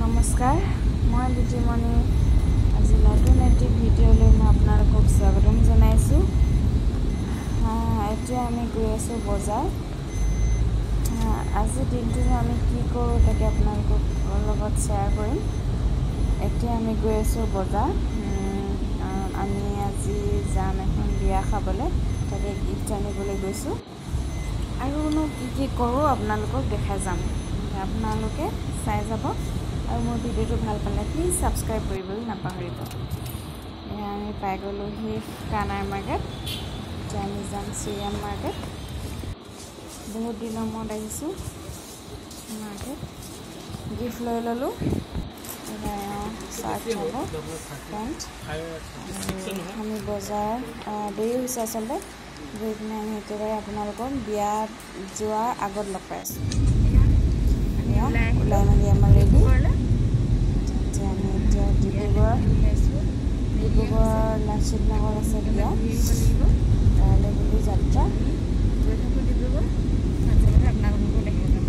নমস্কাৰ, মই বিজুমণি। আজি নতুন এটি ভিডিঅ'লৈ মই আপোনালোকক স্বাগতম জনাইছোঁ। এতিয়া আমি গৈ আছোঁ বজাৰ। আজিৰ দিনটোনো আমি কি কৰোঁ তাকে আপোনালোকৰ লগত শ্বেয়াৰ কৰিম। এতিয়া আমি গৈ আছোঁ বজাৰ। আমি আজি যাম এখন বিয়া খাবলৈ, তাকে গিফ্ট আনিবলৈ গৈছোঁ। আৰুনো কি কি কৰোঁ আপোনালোকক দেখাই যাম, আপোনালোকে চাই যাব। আৰু মোৰ ভিডিঅ'টো ভাল পালে প্লিজ ছাবস্ক্ৰাইব কৰিবলৈ নাপাহৰিব। এয়া আমি পাই গ'লোহি কানাই মাৰ্কেট। এতিয়া আমি যাম শ্ৰীৰাম মাৰ্কেট। বহুত দিনৰ মূৰত আহিছোঁ মাৰ্কেট। গিফ্ট লৈ ল'লোঁ, চাৰ্ট চাব, পেণ্ট। আমি বজাৰ দেৰি হৈছে আচলতে, গৈ পিনে আমি একেবাৰে আপোনালোকক বিয়াত যোৱাৰ আগত লগ পাই আছোঁ। ওলাই মেলি আমাৰ ৰেডি। এতিয়া আমি এতিয়া ডিব্ৰুগড় লাচিত নগৰ আছে বিয়া, তালৈ বুলি যাত্ৰা। গৈ থাকোঁ ডিব্ৰুগড়, আপোনালোককো দেখাই যাম।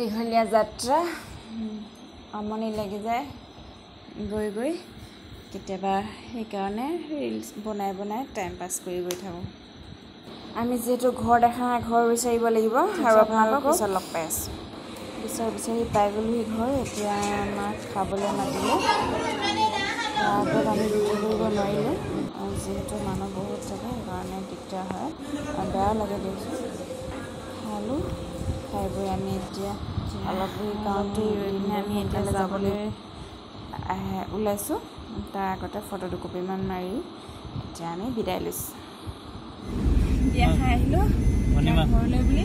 দীঘলীয়া যাত্ৰা, আমনি লাগি যায় গৈ গৈ কেতিয়াবা, সেইকাৰণে ৰিলচ বনাই বনাই টাইম পাছ কৰি গৈ থাকোঁ। আমি যিহেতু ঘৰ দেখা নাই, ঘৰ বিচাৰিব লাগিব আৰু আপোনালোকক পিছত লগ পাই আছোঁ। বিচাৰি বিচাৰি পাই গ'লোহি ঘৰ। এতিয়া আমাক খাবলৈ মাতিলে, তাৰ আগত আমি ভিডিঅ' কৰিব নোৱাৰিলোঁ, যিহেতু মানুহ বহুত থাকে সেইকাৰণে দিগদাৰ হয় আৰু বেয়াও লাগে দিয়কচোন। খালোঁ, খাই বৈ আমি এতিয়া অলপ ৰৈ পিনে আমি এতিয়া যাবলৈ ওলাইছোঁ। তাৰ আগতে ফটো দুকপিমান মাৰি এতিয়া আমি বিদায় লৈছোঁ। বিয়া খাই আহিলোঁ ঘৰলৈ বুলি।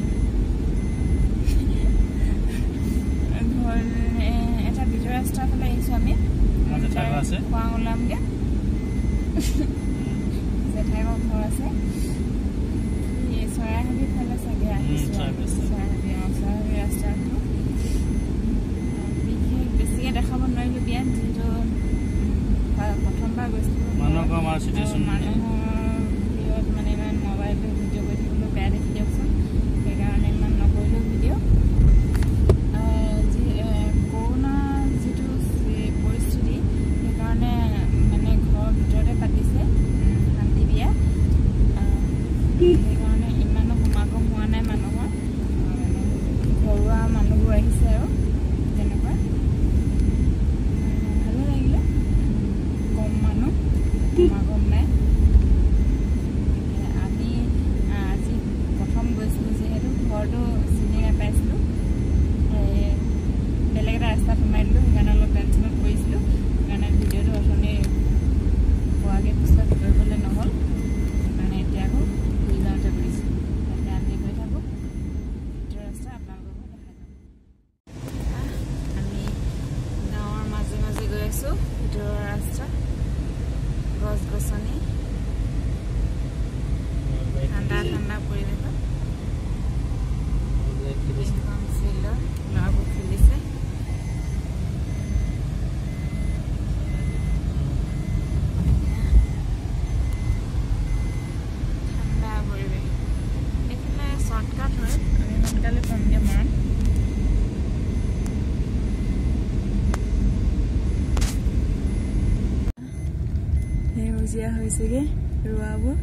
ঘৰ এটা ভিতৰ ৰাস্তাৰ ফালে আহিছোঁ আমি, খোৱাং ওলামগৈ। জেঠাইকৰ ঘৰ আছে চৰাইহাবিৰ ফালে চাগে আহিছোঁ। চৰাইহাবি, অঁ, চৰাইহাবি ৰাস্তা আহিলোঁ। বিশেষ বেছিকৈ দেখাব নোৱাৰিলোঁ বিয়াত, যিহেতু প্ৰথমবাৰ গৈছিলোঁ। মানুহৰ ভিৰত মানে ইমান মোবাইলটো ভিডিঅ' কৰি থাকিবলৈ বেয়া দেখি দিয়কচোন, সেইকাৰণে ইমান নকৰিলোঁ ভিডিঅ'। যি কৰোণা যিটো পৰিস্থিতি, সেইকাৰণে মানে ঘৰৰ ভিতৰতে পাতিছে শান্তি বিয়া, সেইকাৰণে ইমানো সমাগম হোৱা নাই মানুহৰ। ঘৰুৱা মানুহবোৰ আহিছে আৰু তেনেকুৱা ভালে লাগিলে, কম মানুহ, সমাগম নাই। আমি আজি প্ৰথম গৈছিলোঁ যিহেতু ঘৰটো চিনি নাপাইছিলোঁ, বেলেগ এটা ৰাস্তাত সোমাই দিলোঁ, সেইকাৰণে অলপ টেনশ্যনত পৰিছিলোঁ। সেইকাৰণে ভিডিঅ'টো অথনি পোৱাগৈ পিছত কৰিবলৈ নহ'ল, সেইকাৰণে এতিয়া আকৌ ঘূৰি যাওঁতে কৰিছোঁ। তাতে আমি গৈ থাকোঁ ভিতৰৰ ৰাস্তা, আপোনালোককো দেখাই যাম। আমি গাঁৱৰ মাজে মাজে গৈ আছোঁ, ভিতৰৰ ৰাস্তা, গছ গছনি, ঠাণ্ডা ঠাণ্ডা পৰিৱেশত। এইখন ফিল্ডত ল'ৰাবোৰ খেলিছে। ঠাণ্ডা পৰিৱেশ। এইফালে শ্বৰ্টকাট হয়, আমি সোনকালে পামগৈ মৰাণ। সেউজীয়া হৈছেগৈ ৰোৱাবোৰ।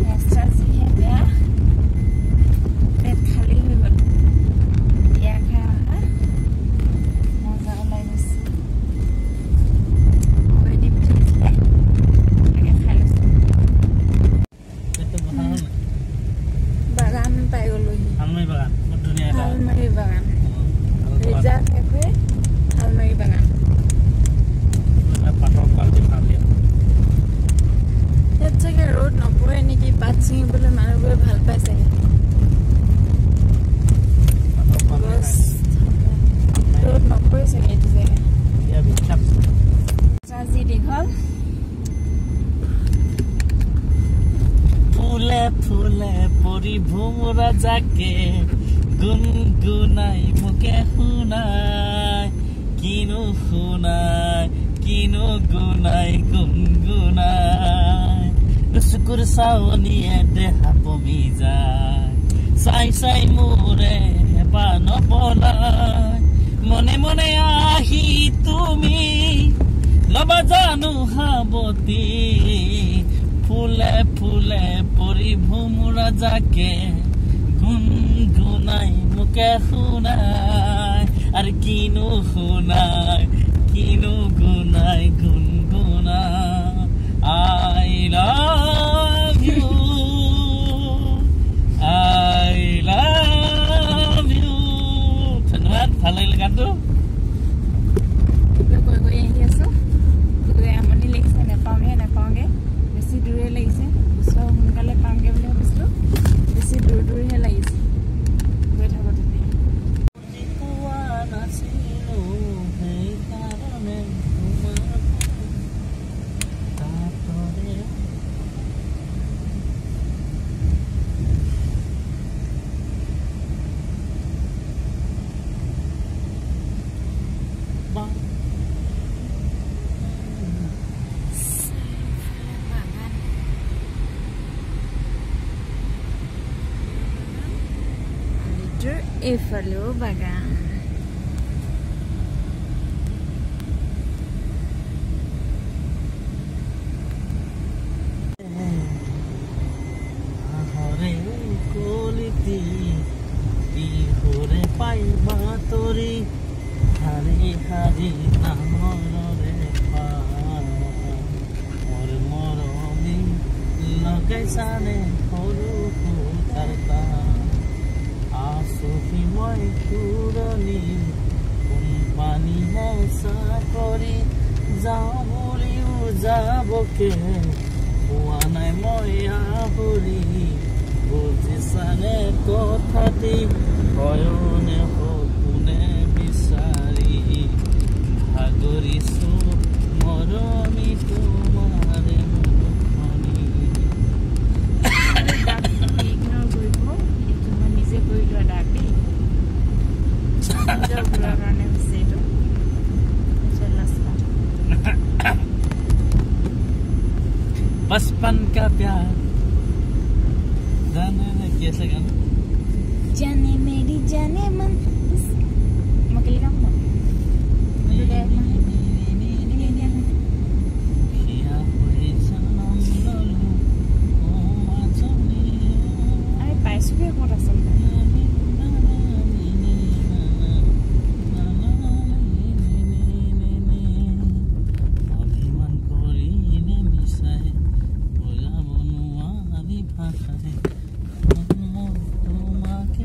ৰাস্তা যিহে বেয়া, পেট খালী হৈ গ'ল। বিয়া খাই অহা মজা ওলাই গৈছে। দি পঠিয়াইছিলে, তাকে খাই লৈছোঁ। বাগান পাই গ'লোহি, শালমাৰী বাগান, ৰিজাৰ্ভ কেফে, শালমাৰী বাগান। ইয়াত চাগে ৰ'দ নপৰে নেকি? পাত ছিঙিবলৈ মানুহবোৰে ভাল পাই চাগে। গছ ৰ'দ নপৰে চাগে এইটো জেগা। যি দীঘল। ফুলে ফুলে পৰি ভোমোৰা জাকে গুণগুণাই মোকে শুনাই, কিনো শুনাই, কিনো গুণাই গুণগুণাই। চকুৰ চাৱনিয়ে দেহা পমি যায়, চাই চাই মোৰে হেঁপাহ নপলাই। মনে মনে আহি তুমি ল'বা জানো সাৱতি। ফুলে ফুলে পৰি ভোমোৰা জাকে গুণগুণাই মোকে শুনাই, আৰু কিনো শুনাই, কিনো গুণাই গুণগুণাই। I love you, I love you। ধন্যবাদ, ভাল লাগিল গানটো। গৈ গৈ আহি আছোঁ, গৈ আমনি লাগিছে। নেপাওঁগৈ নেপাওঁগৈ, বেছি দূৰে লাগিছে। ওচৰ সোনকালে পামগৈ বুলি ভাবিছিলোঁ, বেছি দূৰ দূৰহে লাগিছে গৈ থাকোঁতে। পোৱা নাছিলো সেইকাৰণে তোমাৰ তাতৰে বা বাগান, আলিটোৰ এইফালেও বাগান। আহৰে কলিতি বিহুৰে পাই বাতৰি, শাৰী শাৰী নাহৰৰে মোৰ মৰমী লগাইছানে সৰু সূতাৰ তাঁত। আছোহি মই পুৰণি কোম্পানীহে চাকৰি, যাওঁ বুলিও যাবকে পোৱা নাই মই আহৰি। বুজিছানে কথাটি, হয়নে সপোনে বিচাৰি ভাগৰিছো মৰমী তোমাৰে মুখনি। দাগটো ইগন'ৰ কৰিব, এইটো মই নিজে কৰি লোৱা দাগ দেই, নিজৰ ভুলৰ কাৰণে হৈছে এইটো। এতিয়া লাজ পাওঁ। बचपन का प्यार गाने में कैसे गाना जाने मेरी जाने मन, মই কেলে গাম ন? আমি পাইছোগৈ ক'ত আচলতে? অভিমান কৰিলে মিছাই বুজাব নোৱাৰি ভাষাই মোৰ তোমাকে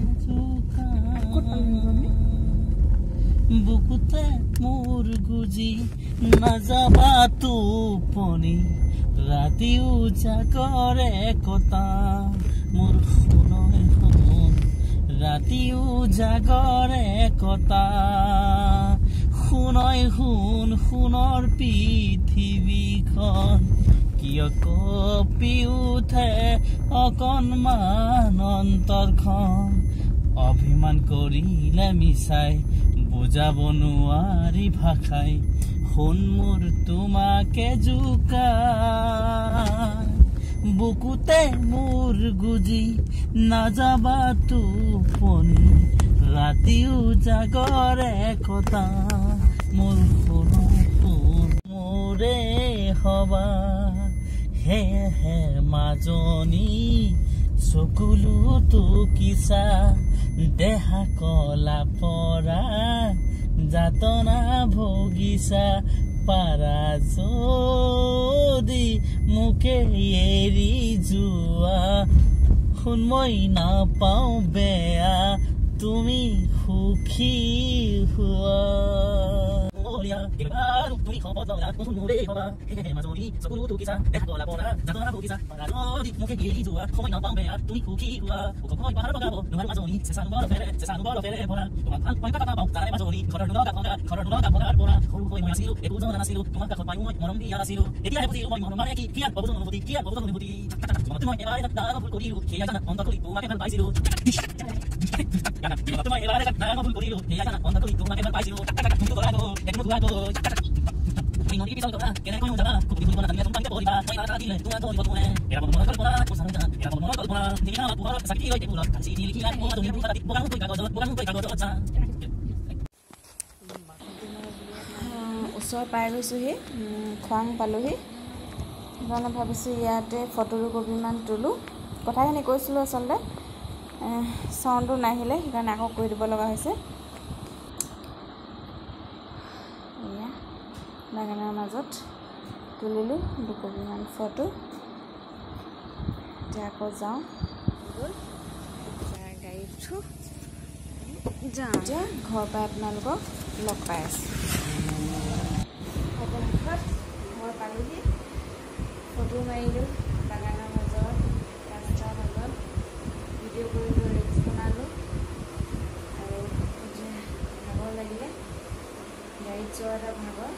ক'ত পালোহি আমি? বুকুতে মোৰ গুজি নাযাবা টোপনি, ৰাতি উজাগৰে কটা মোৰ সোণৰ সোণ, ৰাতি উজাগৰে কটা সোণই সোণ। সোণৰ পৃথিৱীখন কিয় কঁপি উঠে অকণমান অন্তৰখন? অভিমান কৰিলে মিছাই বুজাব নোৱাৰি ভাষাই, সোণ মোৰ তোমাকে জোকাই। বুকুতে মোৰ গুজি নাযাবা টোপনি, ৰাতি উজাগৰে কটা মোৰ সোণৰ সোণ। মোৰে হবা সেয়েহে মাজনী চকুলো টুকিছা দেহা কলা পৰা যাতনা ভুগিছা পাৰা যদি মোকে এৰি যোৱা শুন মই নাপাওঁ বেয়া তুমি সুখী হোৱা। ওচৰ পাই গৈছোঁহি, খোৱাং পালোহি। সেইকাৰণে ভাবিছোঁ ইয়াতে ফটো দুকপিমান তোলোঁ। কথাখিনি কৈছিলোঁ আচলতে, চাউণ্ডটো নাহিলে, সেইকাৰণে আকৌ কৈ দিব লগা হৈছে। এয়া বাগানৰ মাজত তুলিলোঁ দুকপিমান ফটো। এতিয়া আকৌ যাওঁ, এতিয়া গাড়ীত উঠোঁ, যাওঁ। এতিয়া ঘৰ পাই আপোনালোকক লগ পাই আছোঁ। অৱশেষত ঘৰ পালোহি, ফটো মাৰিলোঁ বাগানৰ মাজত, ৰাস্তাৰ মাজত ভিডিঅ' কৰিলোঁ, ৰিলচ বনালোঁ। আৰু এতিয়া ভাগৰ লাগিলে, গাড়ীত যোৱা এটা ভাগৰ।